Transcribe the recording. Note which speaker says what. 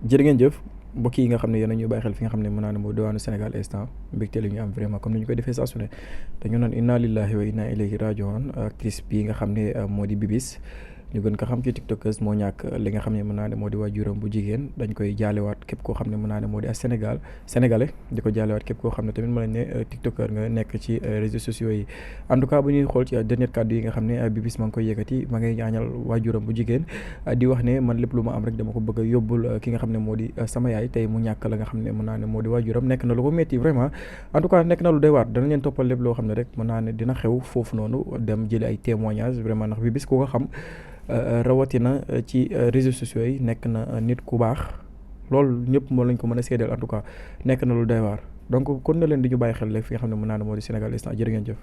Speaker 1: jërë ngeen jëf mbokk yi nga xam ne yéen a ñuy bàyyi xel fi nga xam ne mën naa ne mooy diwaanu Sénégal instant mbégte la ñu am vraiment comme ni ñu koy defee saa su ne dañu naan inna lillahi wa inna ilayhi rajiun actrice bi nga xam ne moo di Bibis ñu gën ko xam ci tiktokeuse moo ñàkk li nga xam ne mën naa ne moo di waajuram bu jigéen dañ koy jaalewaat képp koo xam ne mën naa ne moo di sénégalais di ko jaalewaat képp koo xam ne tamit mën nañ ne tiktokeur nga nekk ci réseaux sociaux yi en tout cas bu ñuy xool ci dernier kàddu yi nga xam ne Bibis ma ngi koy yëkkati ma ngay ñaañal waajuram bu jigéen di wax ne man lépp lu ma am rek dama ko bëgg a yóbbul ki nga xam ne moo di sama yaay tey mu ñàkk la nga xam ne mën naa ne moo di waajuram nekk na lu ko métti vraiment en tout cas nekk na lu doy waar danañ leen toppal lépp loo xam ne rek mën naa ne dina xew foofu noonu dem jëli ay témoignages vraiment ndax Bibis ku ko xam rawatina ci réseaux sociaux yi nekk na nit ku baax loolu ñëpp moo lañ ko mën a seedeel en tout cas nekk na lu doy waar donc kon na leen di ñu bàyyi xel fi nga xam ne mën naa ne moo di Sénégal instant jërë ngeen jëf